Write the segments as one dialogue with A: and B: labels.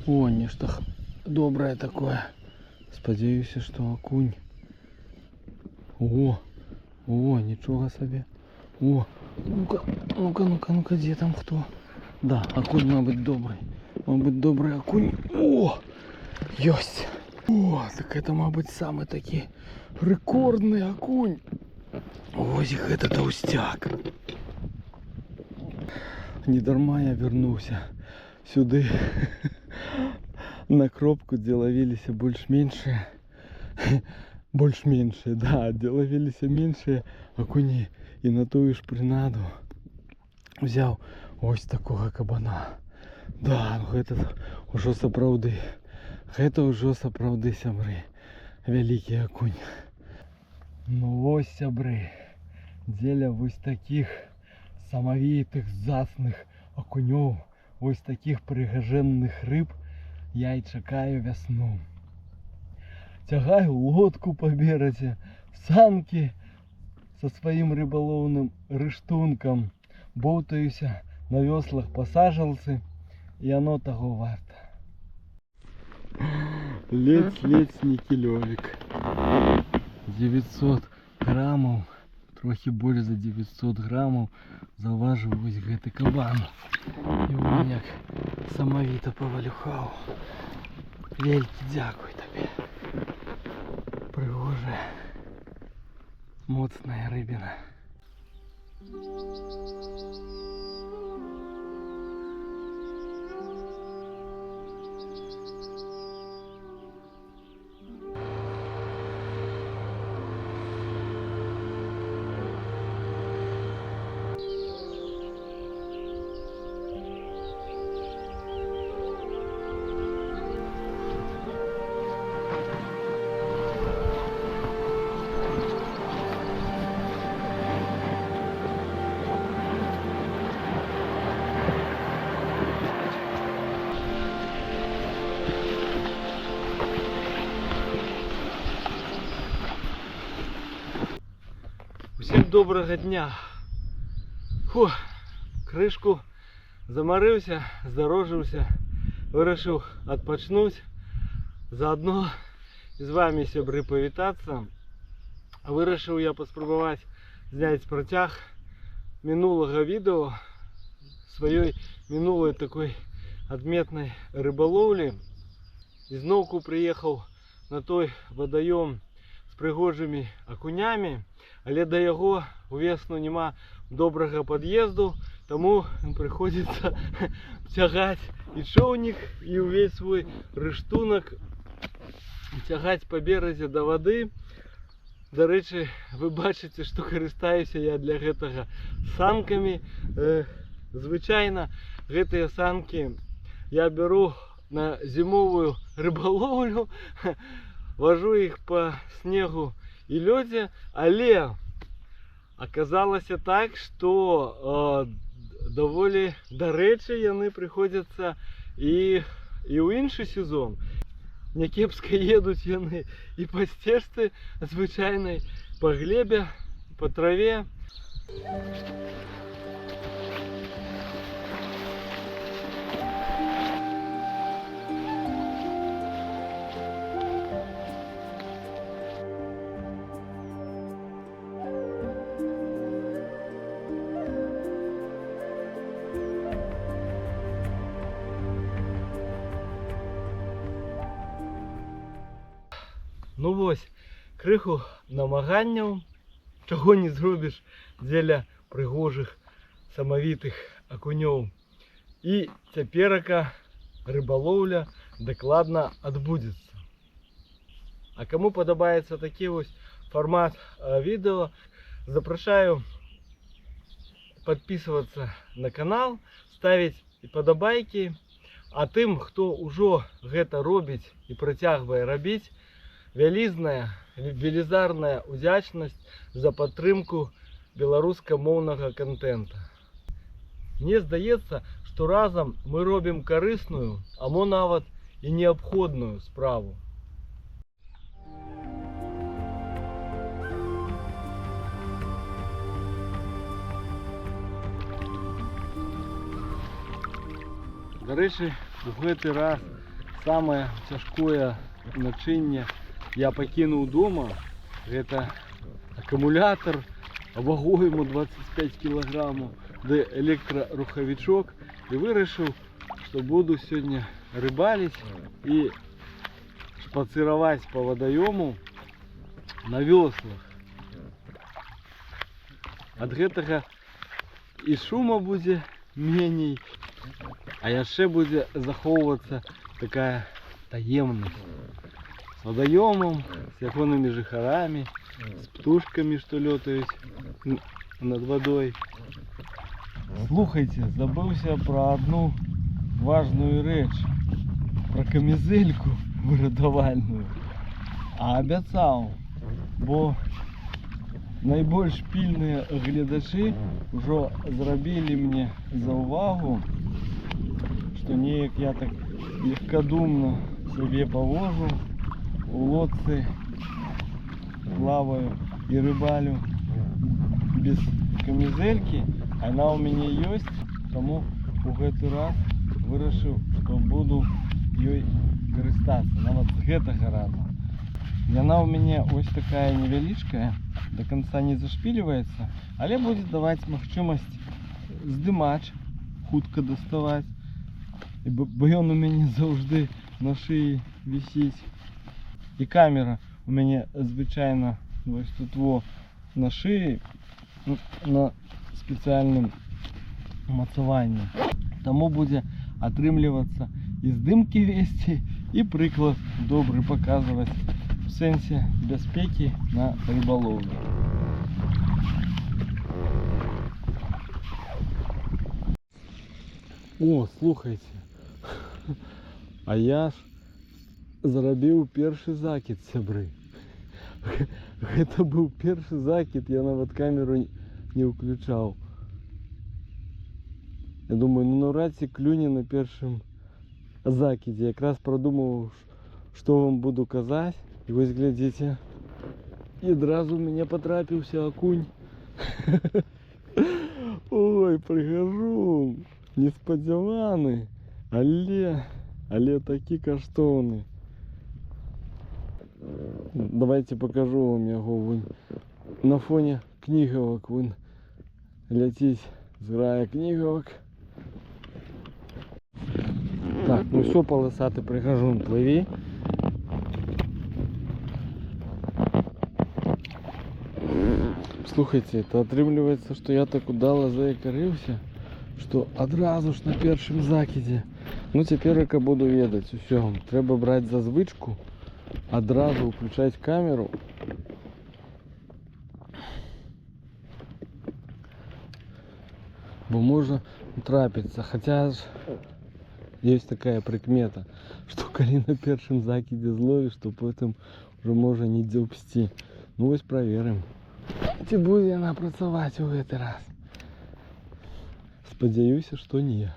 A: О, нешта добрае такое. Спадзяюся, што акунь. О, о, нічога сабе. О, ну-ка, ну-ка, ну-ка, ну-ка, дзе там хто? Да, акунь, мабыць, добрый. Мабыць, добрый акунь. О, ёсць. О, так это, мабыць, самы такі рэкордны акунь. Ось гэта таўсцяк. Не дарма я вярнуўся сюды на кропку, дзе лавіліся больш меншыя. Больш меншыя, да, дзе лавіліся меншыя акуні. І на тую ж прынаду взяў ось такога кабана. Да, ну гэта ўжо сапраўды. Гэта ўжо сапраўды, сябры, вялікі акунь. Ну вось, сябры, дзеля вось такіх самавітых, зацных акунёў, вось такіх прыгажэнных рыб я і чакаю вясну. Цягаю лодку па беразе, санкі са сваім рыбалоўным рыштункам, боўтаюся на вёслах па сажалцы, і яно таго варта. Ледзь-ледзь не кілёвік. 900 грамаў, трохі больш за 900 грамаў заважыў вось гэты кабан. І вон як самавіта павалюхаў. Велькі дзякуй табе. Прыгожая, моцная рыбіна. Усім добрага дня. Фу, крышку замарыўся, здарожыўся, вырашыў адпачнуць. Заодно з вами, сябры, павітацца. Вырашыў я паспрабаваць зняць працяг мінулага відэо, сваёй мінулай такой адметнай рыбалоўлі. Ізноўку прыехаў на той вадаём з прыгожымі акунямі, але да яго увесну няма добрага пад'езду, таму прыходзіцца цягаць і чоўнік, і ўвесь свой рыштунак цягаць па беразе да вады. Дарэчы, вы бачыце, што карыстаюся я для гэтага санкамі. Звычайна гэтыя санкі я бяру на зімовую рыбалоўлю, вожу іх па снегу і лёдзе, але аказалася так, што даволі дарэчы яны прыходзяцца і ў іншы сезон. Някепска едуць яны і па сцежцы звычайнай, па глебе, па траве. Ну вось, крыху намаганняў, чаго не зробіш дзеля прыгожых самавітых акунёў. І цяперака рыбалоўля дакладна адбудзецца. А каму падабаецца такі вось фармат відэо, запрашаю подписываться на канал, ставіць падабайкі. А тым, хто ўжо гэта робіць і працягвае рабіць, вялізная, велізарная удзячнасць за падтрымку беларускамоўнага кантэнта. Мне здаецца, што разам мы робім карысную, а мо нават і неабходную справу. Дарэчы, у гэты раз Самае цяжкое начынне я пакінуў дома. Гэта акумулятар вагой яму 25 кілаграмаў, ды электрарухавічок. І вырашыў, што буду сёння рыбаліць і шпацыраваць па вадаёму на вёслах. Ад гэтага і шума будзе меней, а яшчэ будзе захоўвацца такая таемнасць з вадаёмам, з ягонымі жыхарамі, з птушкамі, што лётаюць над вадой. Слухайце, забыўся пра адну важную рэч, пра камізэльку выратавальную. А абяцаў, бо найбольш пільныя гледачы ўжо зрабілі мне заўвагу, што неяк я так легкадумна сябе павожу, у лодцы плаваю і рыбалю без камізэлькі. Она у мяне ёсць, таму у гэты раз вырашыў, што буду ёй карыстацца, нават з гэтага разу. Яна ў мяне ось такая невялічкая, до конца не зашпільваецца, але будзе даваць магчымасць здымач хутка даставаць, бо ён у мяне заўжды на шыі вісіць. І камера у мяне звычайна вось тут во на шыі, на спецыяльным умацаванні. Таму будзе атрымлівацца і здымкі весці, і прыклад добры паказваць у сэнсе бяспекі на рыбалоўлі. О, слухайце, а я ж зрабіў першы закід, сябры. Гэта быў першы закід, я нават камеру не ўключаў. Я думаю, наўрад ці клюне на першым закідзе. Якраз прадумаў, што вам буду казаць. І вось глядзіце, і адразу ў мяне патрапіўся акунь. Ой, прыгажун, неспадзяваны, але такі каштоўны. Давайте покажу вам яго вунь. На фоне кнігавак вунь ляціць зграя кнігавак. Так, ну все, полосатый прыгажун, плыви. Слухайце, это атрымліваецца, што я так удала заякарыўся, што адразу ж на першым закідзе. Цяпер я буду ведаць, усё, трэба браць за звычку, адразу ўключаць камеру. Бо можна трапіцца, хаця ж ёсць такая прыкмета, што калі на першым закідзе зловіш, то потым ужо можа не дзёбсці. Вось праверым. Ці будзе яна працаваць у гэты раз? Спадзяюся, што не.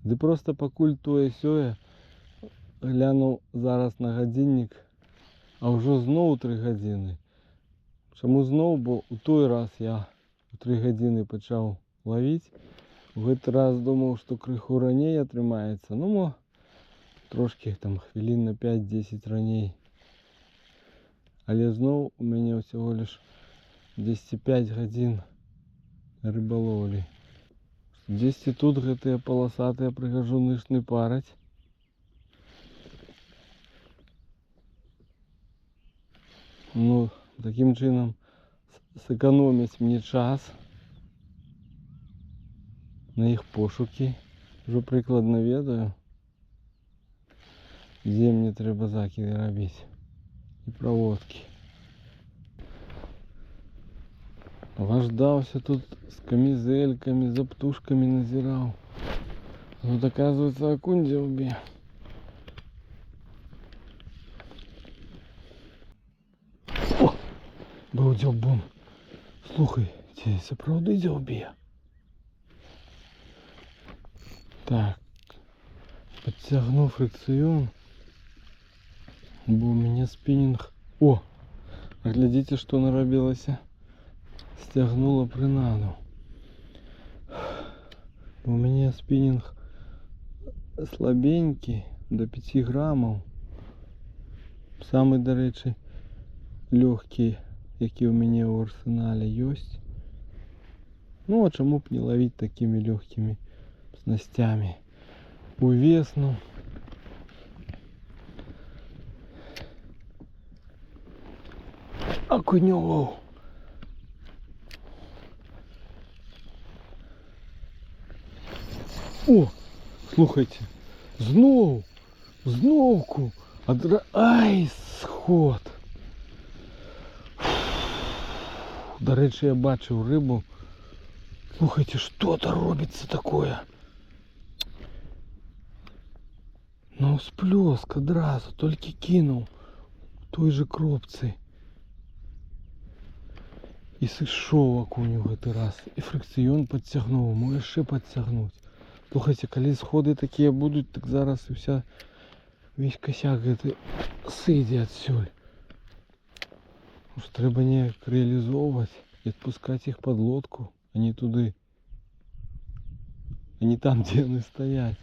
A: Ды проста пакуль тое сёе, глянуў зараз на гадзіннік, а ўжо зноў 3 гадзіны. Чаму зноў? Бо ў той раз я ў 3 гадзіны пачаў лавіць. У гэты раз думаў, што крыху раней атрымаецца. Мо, трошкі там хвілін на пяць-дзесяць раней. Але зноў у мяне ўсяго лишь дзесьці 5 гадзін рыбалоўлі. Дзесьці тут гэтыя паласатыя прыгажуны ж не параць. Такім чынам сэканоміць мне час на іх пошукі. Ужо прыкладна ведаю, дзе мне трэба закіды рабіць і праводкі. Вождаўся тут з камізэлькамі, за птушкамі назіраў. А тут, оказывается, акунь дзяўбе. О! Быў дзяўбун. Слухай, ці сапраўды дзяўбе? Так, подцягну фрыкцыён, бо у мяне спінінг. О! Глядзіце, што нарабілася. сцягнула прынаду. У мяне спінінг слабенькі, до 5 грамаў. Самы, дарэчы, лёгкі, які ў мяне ў арсенале ёсць. Ну, а чаму б не лавіць такімі лёгкімі снасцямі у весну? Акунёў. О, слухайце, зноўку. Ай, сход. Дарэчы, я бачыў рыбу. Слухайце, что-то робіцца такое. На ўсплёск адразу, толькі кінуў у той же кропцы. І сышоў акунь у гэты раз. І фрыкцыён падцягнуў, мо яшчэ падцягнуць. Слухайце, калі сходы такія будуць, так зараз і весь косяк гэты сыдзе адсюль. Уж трэба неяк рэалізоўваць і адпускаць іх пад лодку, а не туды. А не там, дзе яны стаяць.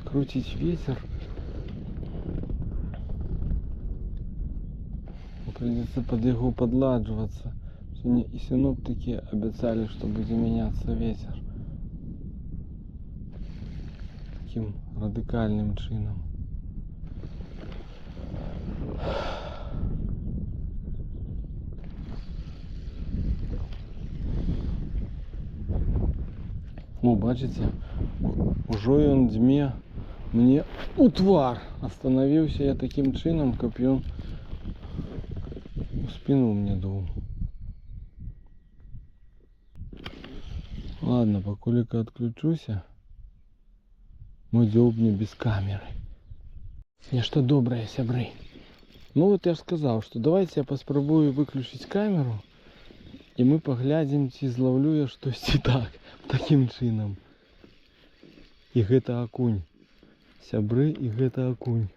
A: Крутить ветер. Придется под его подладживаться. Сегодня и синоптики обещали, что будет меняться ветер. Таким радикальным чином. О, бачите, ужо ён дзьме мне у твар. Остановился я таким чином, каб ён у спину мне дул. Ладно, пакуліка отключуся. Мой дзёбне без камеры. Нешта добрае, сябры. Ну вот я ж сказал, что давайте я паспрабую выключить камеру, і мы паглядзім, ці злаўлю я штосьці так, таким чынам. І гэта акунь. Сябры, і гэта акунь.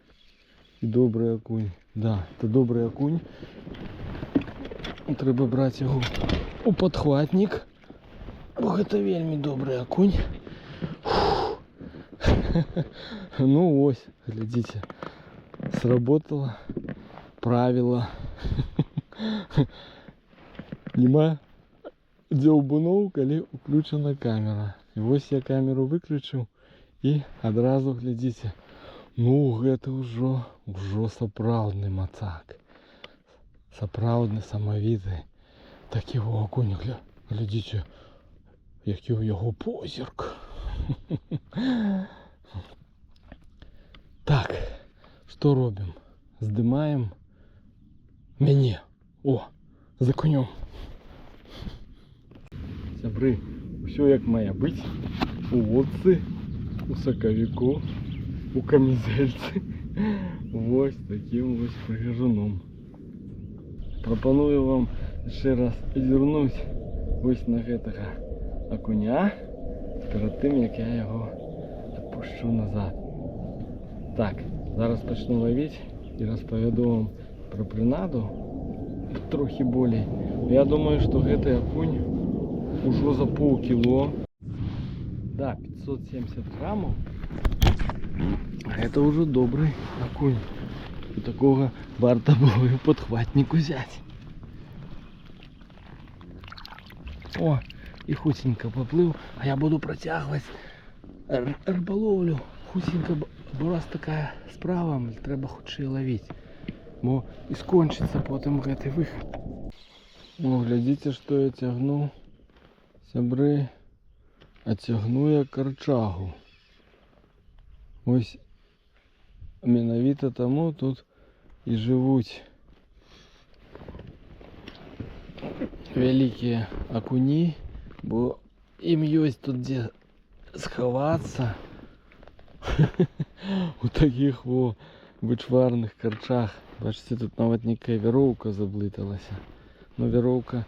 A: І добры акунь. Да, это добры акунь. Трэба браць яго у падхватнік. Бо гэта вельмі добры акунь. Фух. Ну ось, глядзіце. Сработало правило. Нема дзёўбуноў, калі уключана камера. І вось я камеру выключыў і адразу глядзіце. Ну, гэта ўжо сапраўдны мацак. Сапраўдны, самавіты. Такі во акунь, глядзіце, які ў яго позірк. Так, што робім? Здымаем мяне. О, за конем. Сябры, усё як мае быць. У лодцы, у сакавіку, у камізэльцы. Вось такім вось прыгажуном. Прапаную вам яшчэ раз зірнуць вось на гэтага акуня перад тым, як я яго адпушчу назад. Так, зараз пачну лавіць і распавяду вам пра прынаду трохі болей. Я думаю, што гэты акунь ужо за паўкіло. Да, 570 грамаў. Это ўжо добры акунь. І такога варта было і ў падхватнік узяць. О, і хуценька паплыў, а я буду працягваць рыбалоўлю. Хуценька, бо раз такая справа, трэба хутчэй лавіць. Бо і скончыцца потым гэты выхад. О, глядзіце, што я цягну, сябры. А цягну я карчагу. Ось менавіта таму тут і жывуць вялікія акуні, бо ім ёсць тут дзе схавацца у такіх во вычварных карчах. Бачыце, тут нават нейкая вяроўка заблыталася. Но вяроўка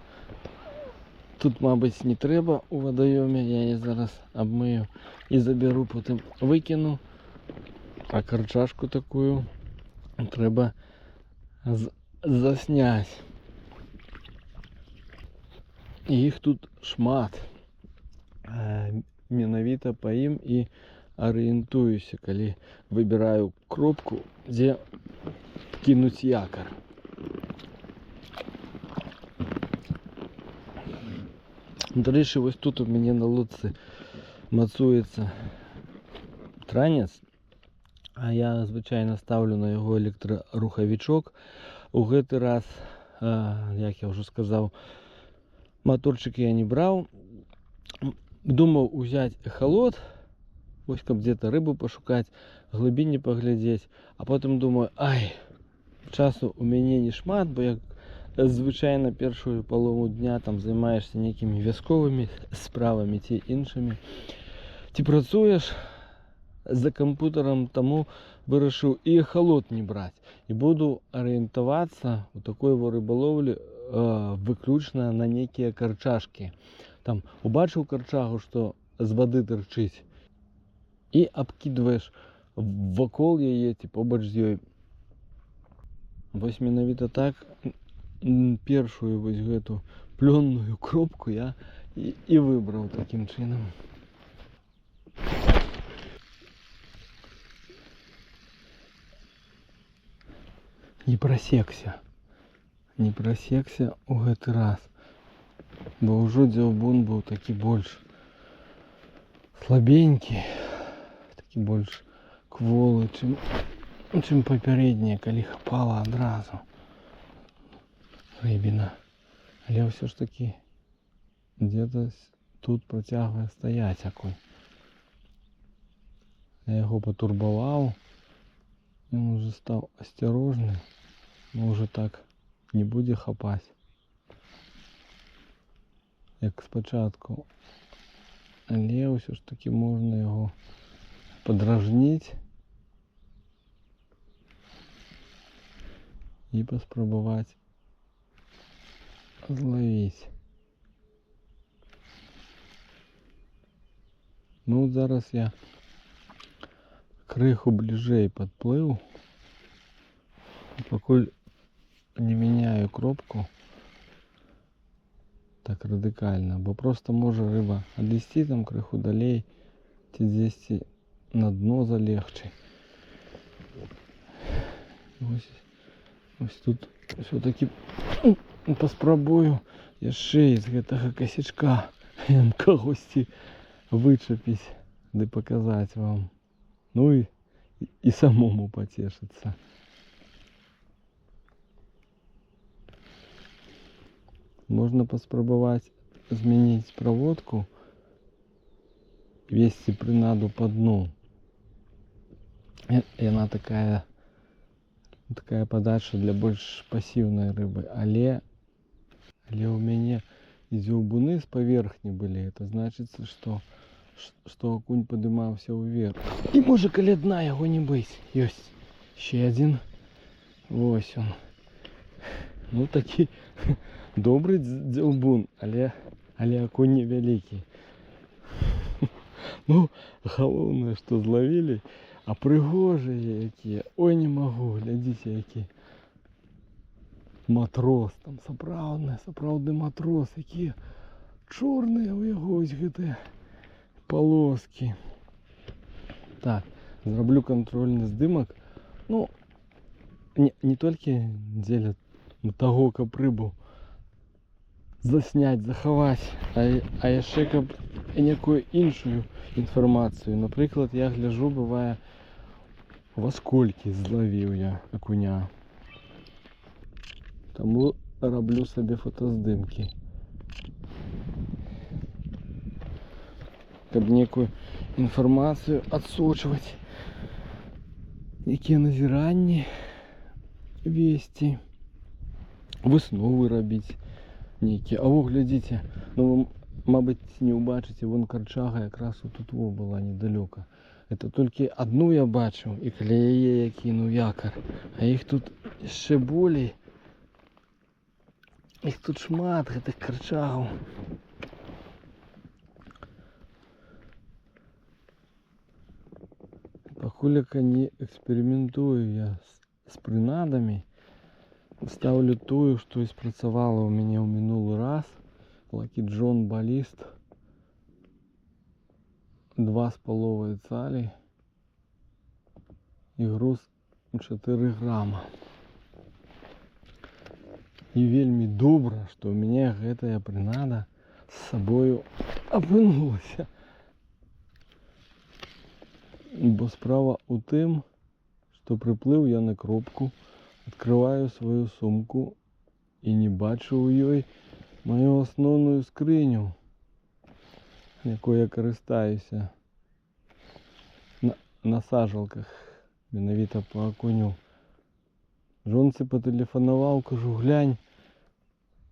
A: Тут, мабыць, не трэба у вадаёме, я яе зараз абмыю і забяру, потым выкіну. А карчашку такую трэба засняць. І іх тут шмат. Менавіта па ім і арыентуюся, калі выбіраю кропку, дзе кінуць якар. Дарэчы, вось тут у мяне на лодцы мацуецца транец, а я звычайна ставлю на яго электрарухавічок. У гэты раз, як я ўжо сказаў, маторчык я не браў. Думаў узяць эхалот, вось каб где-то рыбу пашукаць, глыбіні паглядзець, а потым думаю: ай, часу у мяне не шмат, бо, як звычайна, першую палову дня там займаешся нейкімі вясковымі справамі ці іншымі, ці працуеш за кампутарам, таму вырашыў і эхалот не браць. І буду арыентавацца у такой во рыбалоўлі выключна на нейкія карчашкі. Там убачыў карчагу, што з вады тырчыць, і абкідваеш вакол яе ці побач з ёй. Вось менавіта так першую вось гэту плённую кропку я і выбраў такім чынам. Не прасекся. Не прасекся ў гэты раз. Бо ўжо дзяўбун быў такі больш слабенькі, такі больш кволы, чым папярэднія, калі хапала адразу рыбіна. Але ўсё ж такі где-то тут працягвае стаяць акунь. Я яго патурбаваў, ён уже стаў асцярожны, можа, так не будзе хапаць, як спачатку. Але ўсё ж такі можна яго падражніць і паспрабаваць злавіць. Ну, зараз я крыху бліжэй падплыў. Пакуль не мяняю кропку так радыкальна, бо просто можа рыба адлезці там крыху далей ці дзесьці на дно залегчы. Вось тут все-таки паспрабую яшчэ з гэтага касячка кагосьці вычапіць ды паказаць вам. Ну і самому пацешыцца. Можна паспрабаваць змяніць праводку, весці прынаду па дну. Яна такая падача для больш пасіўнай рыбы, але ў мяне і дзюбуны з паверхні былі, это значыцца, што акунь падымаўся ўверх. І можа каля дна яго не быць. Ёсць ще адзін. Вось он. Ну, такі добры дзюбун, але акунь невялікі. Ну, галоўнае, што злавілі, а прыгожыя якія. Ой, не магу, глядзіце, які матрос там, сапраўдны матрос, якія чорныя ў яго ось гэтыя палоскі. Так, зраблю кантрольны здымак. Ну, не толькі дзеля таго, каб рыбу засняць, захаваць, а яшчэ каб некую іншую інфармацыю. Напрыклад, я гляжу, бывае, во сколькі злавіў я акуня. Таму раблю сабе фотаздымкі, каб некую інфармацыю адсочваць, якія назіранні весці, высновы рабіць нейкія. А во, глядзіце, ну вы, мабыць, не ўбачыце, вон карчага якраз тут во была недалёка. Это толькі адну я бачыў, і каля яе я кінуў якар. А іх тут яшчэ болей. Іх тут шмат, гэтых карчагаў. Пакуль не эксперыментую я з прынадамі. Стаўлю тую, што і спрацавала ў мяне ў мінулы раз. Lucky John Balist. 2,5 цалі. І груз 4 грама. І вельмі добра, што ў мяне гэтая прынада з сабою апынулася. Бо справа ў тым, што прыплыў я на кропку, адкрываю сваю сумку і не бачу ў ёй маю асноўную скрыню, якой я карыстаюся на сажалках, менавіта па акуню. Жонцы патэлефанаваў, кажу: «Глянь,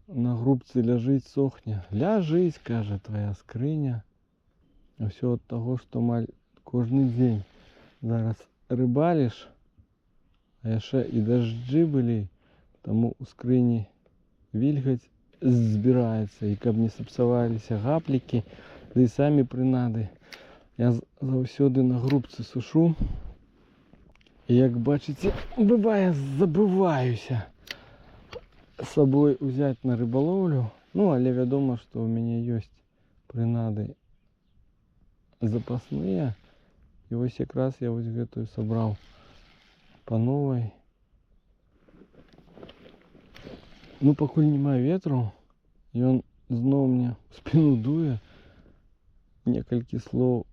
A: на грубцы ляжыць, сохне». «Ляжыць, — кажа, — твоя скрыня». Усё ад таго, што амаль кожны дзень зараз рыбаліш, а яшчэ і дажджы былі, таму ў скрыні вільгаць збіраецца, і каб не сапсаваліся гаплікі, ды і самі прынады, я заўсёды на грубцы сушу. І, як бачыце, бывае, забываюся з сабой узяць на рыбалоўлю. Ну, але вядома, што ў мяне ёсць прынады запасныя. І вось якраз я вось гэтую сабраў па новай. Ну, пакуль няма ветру, ён зноў мне ў спіну дуе. Некалькі слоў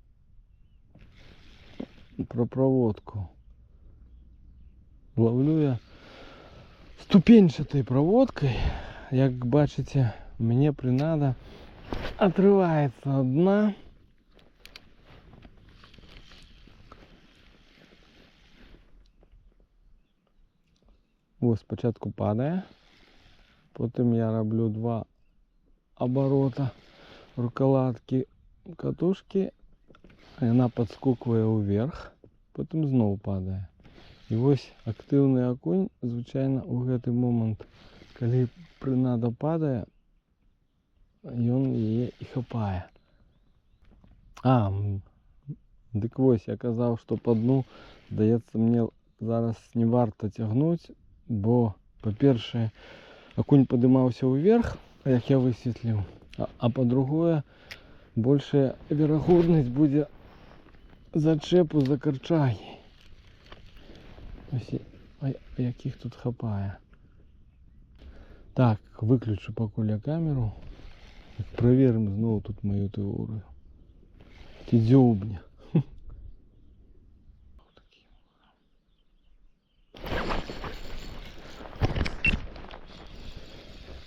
A: пра праводку. Лаўлю я ступеньчатай праводкай. Як бачыце, мне прынада атрываецца ад дна. Вось спачатку падае, потым я раблю два абарота рукаладкі катушкі, яна падскоквае ўверх, потым зноў падае. І вось актыўны акунь, звычайна, у гэты момант, калі прынада падае, ён яе і хапае. Дык вось, я казаў, што па дну, здаецца, мне зараз не варта цягнуць, бо, па-першае, акунь падымаўся ўверх, як я высветліў, а па-другое, большая верагоднасць будзе зачэпу за карчагі. Ось, якіх тут хапае. Так, выключу пакуль я камеру. Праверым зноў тут маю тэорыю. Ці дзёўбне.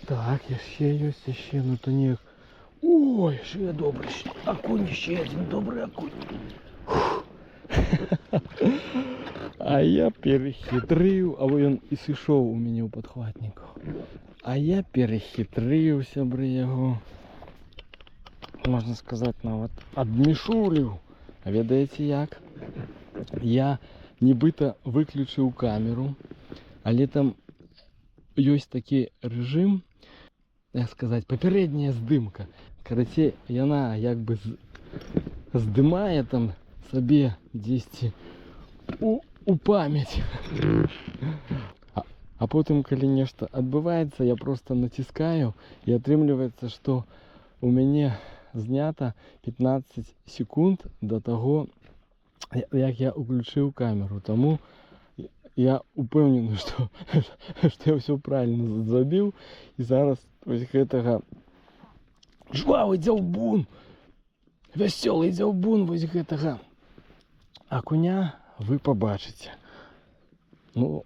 A: Так, яшчэ ёсць, яшчэ, ну то неяк. Ой, яшчэ добры акунь, яшчэ адзін добры акунь. Фух. А я перахітрыў, а ён і сышоў у мяне ў падхватніку. А я перахітрыў, сябры, яго. Можна сказаць, нават адмішуліў. А ведаеце як? Я нібыта выключыў камеру, але там ёсць такі рэжым, як сказаць, папярэдняя здымка. Карацей, яна як бы здымае там сабе дзесьці у памяць. А потым, калі нешта адбываецца, я просто націскаю, і атрымліваецца, што у мяне знята 15 секунд да таго, як я уключыў камеру. Таму я упэўнены, што я ўсё правильно зрабіў. І зараз вось гэтага жвавы дзяўбун, вясёлы дзяўбун вось гэтага акуня вы пабачыце. Ну,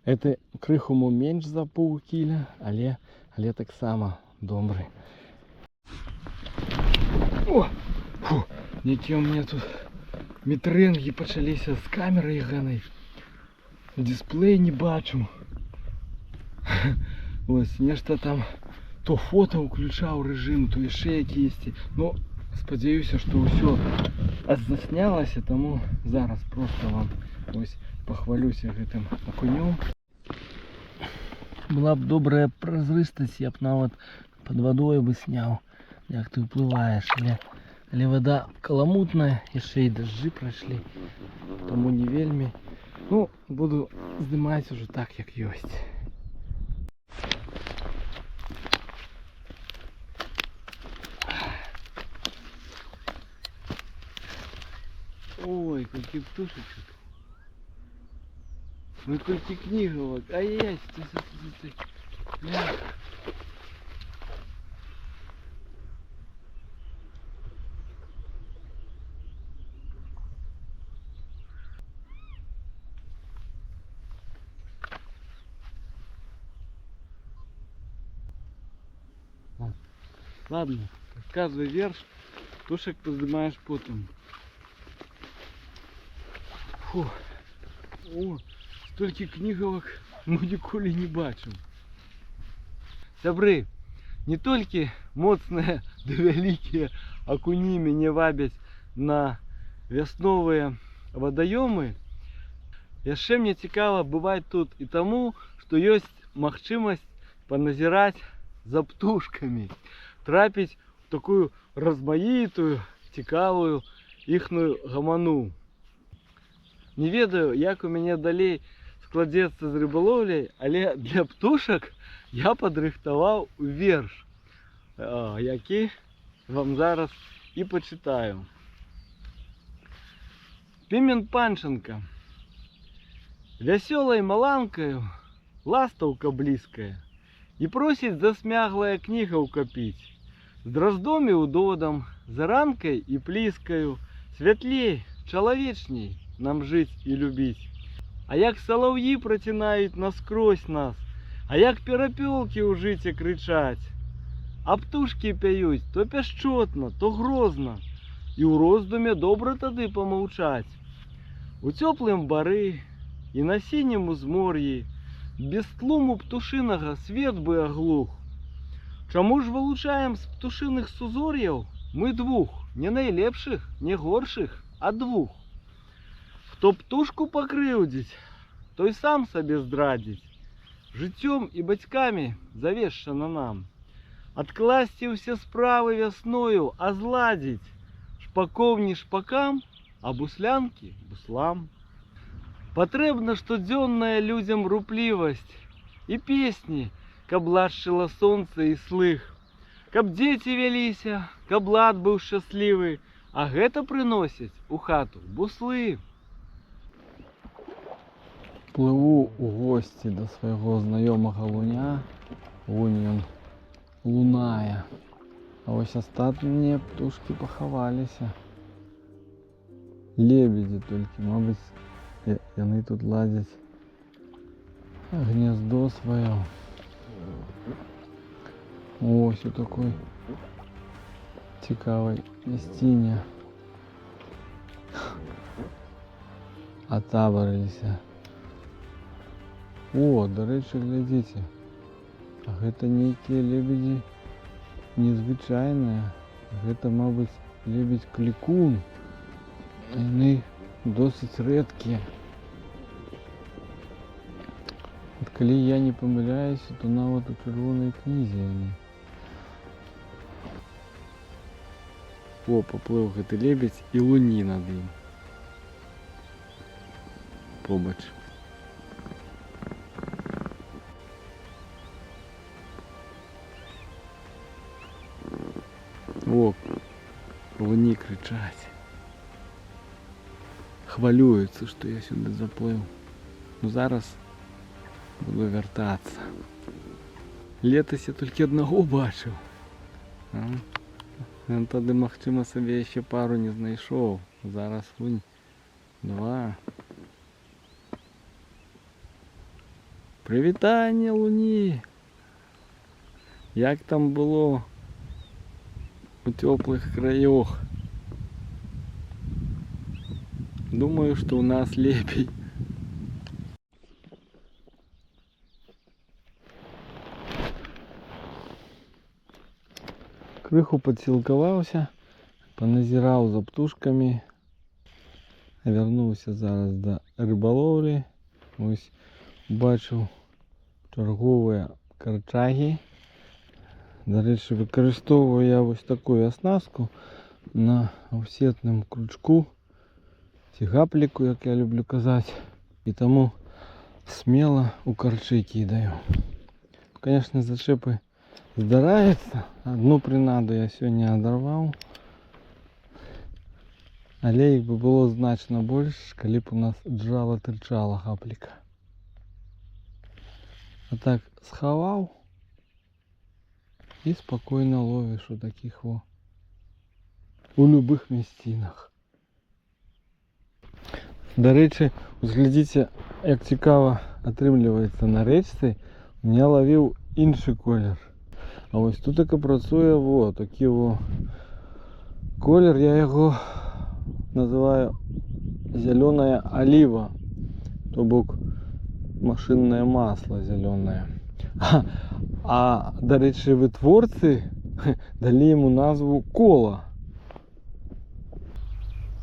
A: это крыху мо менш за паўкіля, але таксама добры. О, фу, нейкія ў мяне тут метрэнгі пачаліся з камерай гэнай. Дысплей не бачу. Ось, нешта там то фото ўключаў рэжым, то яшчэ якісьці. Ну, спадзяюся, што ўсё заснялася, таму зараз просто вам ось пахвалюся гэтым акунём. Была б добрая празрыстасць, я б нават пад вадою бы сняў, як ты ўплываеш, але Але вада каламутная, яшчэ і дажджы прайшлі, таму не вельмі. Ну, буду здымаць ужо так, як ёсць. Ой, колькі птушачак. Ну колькі кніговак. Ай-яй, стой, стой, стой, стой. Бля. Ладно, рассказывай верш, птушак паздымаеш потым. Фу. О, столькі кніговак мы ніколі не бачым. Сябры, не толькі моцныя ды вялікія акуні мяне вабяць на вясновыя вадаёмы, яшчэ мне цікава бываць тут і таму, што ёсць магчымасць паназіраць за птушкамі, трапіць у такую размаітую, цікавую іхную гаману. Не ведаю, як у мяне далей складзецца з рыбалоўляй, але для птушак я падрыхтаваў верш, які вам зараз і пачытаю. Пімен Панченко. Вясёлай маланкаю ластаўка блізкая і просіць засмяглая кнігаўка піць. З драздом і удодам, за ранкай і пліскаю, святлей, чалавечней нам жыць і любіць. А як салаўі працінаюць наскрозь нас, а як перапёлкі ў жыце крычаць, а птушкі пяюць то пяшчотна, то грозна, і ў роздуме добра тады памаўчаць. У цёплым бары і на сінім узмор'і без тлуму птушынага свет бы аглух. Чаму ж вылучаем з птушыных сузор'яў мы двух, не найлепшых, не горшых, а двух? Хто птушку пакрыўдзіць, той сам сабе здрадзіць. Жыццём і бацькамі завешчана нам адкласці ўсе справы вясною, а зладзіць шпакоў не шпакам, а буслянкі буслам. Патрэбна штодзённая людзям руплівасць і песні, каб лашчыла сонца і слых, каб дзеці вяліся, каб лад быў шчаслівы, а гэта прыносяць у хату буслы. Плыву у госці да свайго знаёмага луня. Вунь ён лунае. А вось астатнія птушкі пахаваліся. Лебедзі толькі, мабыць, яны тут ладзяць гняздо сваё. Ось у такой цікавай мясціне атабарыліся. О, дарэчы, глядзіце, а гэта нейкія лебедзі незвычайныя. Гэта, мабыць, лебедзь клікун. Яны досыць рэдкія. От калі я не памыляюся, то нават у чырвонай кнізе яны. О, паплыў гэты лебедзь і луні над ім. Побач. О, луні крычаць. Хвалююцца, што я сюды заплыў. Ну, зараз буду вяртацца. Летась я толькі аднаго бачыў. Ён тады, магчыма, сабе яшчэ пару не знайшоў. Зараз вунь два. Прывітанне, луні! Як там было у цёплых краях? Думаю, што ў нас лепей. Крыху падсілкаваўся, паназіраў за птушкамі, вярнуўся зараз да рыбалоўлі. Ось бачыў чарговыя карчагі. Дарэчы, выкарыстоўваю я вось такую аснастку. На офсетным крючку, ці гапліку, як я люблю казаць. І таму смело у карчы кідаю. Конечно, зачэпы здараюцца. Одну прынаду я сёння адарваў. Але іх бы было значна больш, калі б у нас джала тырчала гапліка. А так схаваў і спакойна ловіш у такіх во у любых мясцінах. Дарэчы, глядзіце, як цікава атрымліваецца: на рэчцы у меня лавіў іншы колер. А вось тут так і працуе во такі во колер, я яго называю зялёная аліва, то бок машыннае масло зялёнае. А дарэчы, вытворцы далі яму назву кола.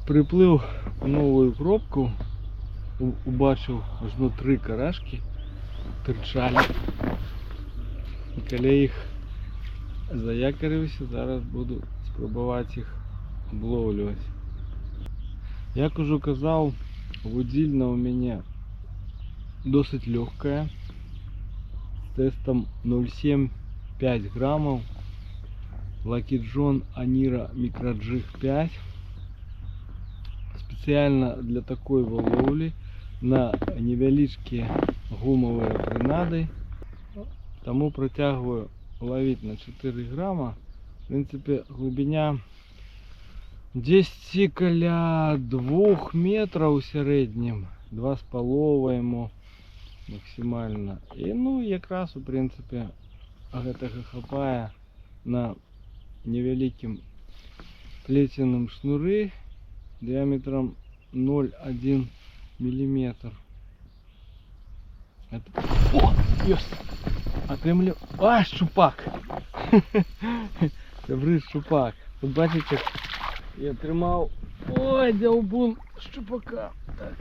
A: Прыплыў у новую кропку, убачыў ажно тры карашкі тырчалі. І каля іх заякарыўся, зараз буду спрабаваць іх аблоўліваць. Як ужо казаў, вудзільна ў мяне досыць лёгкая, з тэстам 0,75 грамаў. Lucky John Anira Microjig 5. Спецыяльна для такой лоўлі на невялічкія гумавыя прынады. Таму працягваю лавіць на 4 грама. В принципе, глыбіня 10 каля 2 метраў у сярэднім, 2,5 мо максімальна. І, ну, якраз, у прынцыпе, гэтага хапае на невялікім плеценым шнуры дыяметрам 0,1 миллиметр. Это... О, ёсць! Атрымлю... А, шчупак! Сябры, шчупак. Тут бачыце, я атрымаў... Ой, дзяўбун шчупака. Так.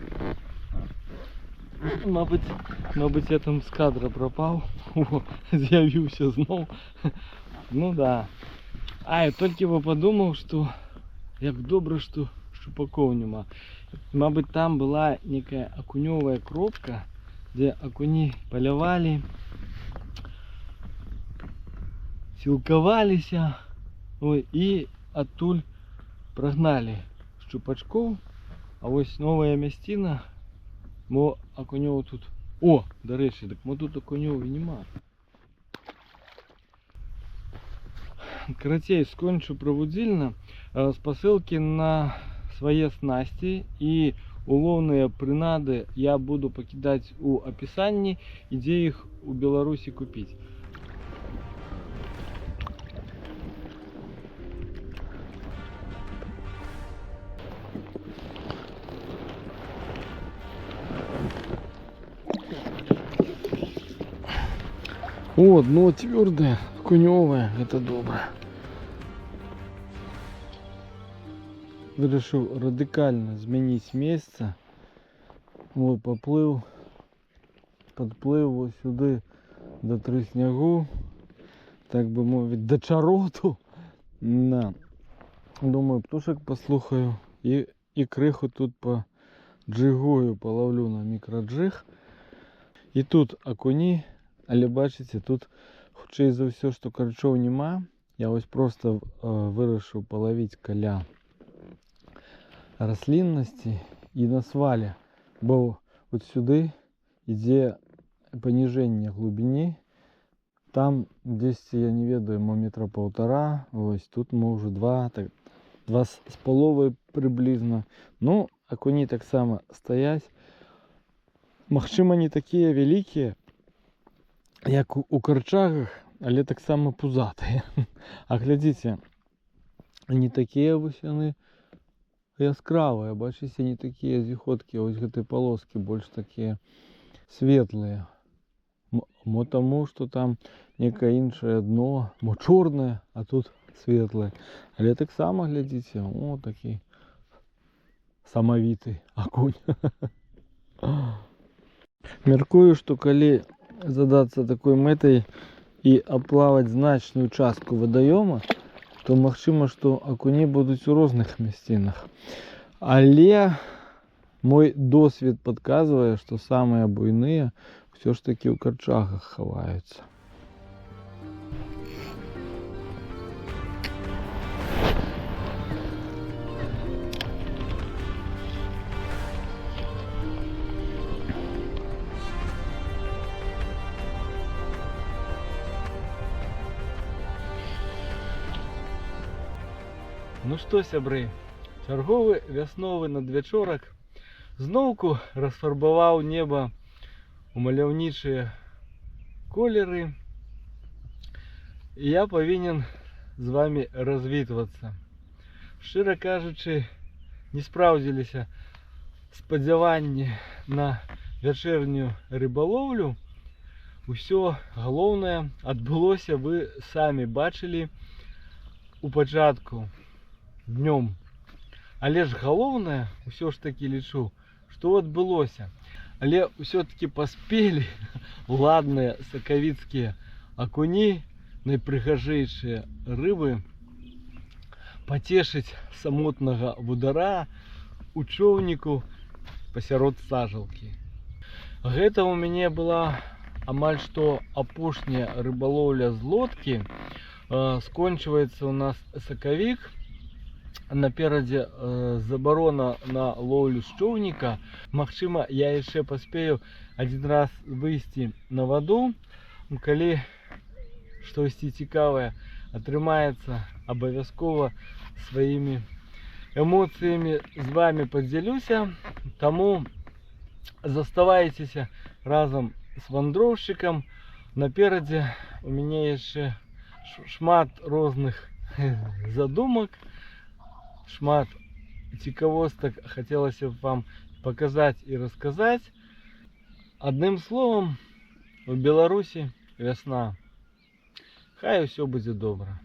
A: Мабыць, я там з кадра прапаў. О, з'явіўся зноў. Ну да. А, я толькі бы падумаў, што як добра, што шчупакоў няма. Мабыць, там была некая акунёвая кропка, дзе акуні палявалі, сілкаваліся, ой, і адтуль прагналі шчупачкоў. А вось новая мясціна, мо акунёў тут... О, дарэчы, дык мо тут акунёў і няма. Карацей, скончу пра вудзільна. Спасылкі на свае снасці і улоўныя прынады я буду пакідаць у апісанні і дзе іх у Беларусі купіць. О, дно твердое, акунёвае, гэта добра. Вырашыў радыкальна змяніць месца. Во, паплыў, падплыў вось сюды да трыснягу, так бы мовіць, да чароту. На. Думаю, птушак паслухаю і крыху тут па джигую, палаўлю на мікраджиг. І тут акуні, але бачыце, тут хутчэй за ўсё, што карчоў няма. Я вось проста вырашыў палавіць каля расліннасці і на свале, бо от сюды ідзе паніжэнне глыбіні, там дзесьці, я не ведаю, мо метра паўтара, вось тут мо ўжо два, так, два з паловай прыблізна. Ну, акуні таксама стаяць. Магчыма, не такія вялікія, як у карчагах, але таксама пузатыя. А глядзіце, не такія вось яны яскравыя, бачыце, не такія зіходкія, вось гэтай палоскі больш такія светлыя. Мо таму, што там некае іншае дно, мо чорнае, а тут светлае. Але таксама глядзіце, о, такі самавіты акунь. Мяркую, што калі задацца такой мэтай і аплаваць значную частку вадаёма, То магчыма, што акуні будуць у розных мясцінах. Але мой досвед падказвае, што самыя буйныя ўсё ж такі ў карчагах хаваюцца. Ну што, сябры, чарговы вясновы надвячорак зноўку расфарбаваў неба у маляўнічыя колеры. І я павінен з вами развітвацца. Шчыра кажучы, не спраўдзіліся спадзяванні на вячэрнюю рыбалоўлю. Усё галоўнае адбылося, вы самі бачылі у пачатку днём. Але ж галоўнае, ўсё ж такі лічу, што адбылося. Але ўсё-таки паспелі ладныя сакавіцкія акуні, найпрыгажэйшыя рыбы, пацешыць самотнага вудара у чоўніку пасярод сажалкі. Гэта ў мяне была амаль што апошняя рыбалоўля з лодкі. Скончваецца у нас сакавік. Наперадзе забарона на лоўлю з чоўніка. Магчыма, я яшчэ паспею адзін раз выйсці на ваду. Калі штосьці цікавае атрымаецца, абавязкова сваімі эмоцыямі з вами падзялюся. Таму заставайцеся разам з вандроўшчыкам. Наперадзе у мяне яшчэ шмат розных задумак, шмат цікавостак хацелася б вам паказаць і расказаць. Адным словам, у Беларусі вясна. Хай усё будзе добра.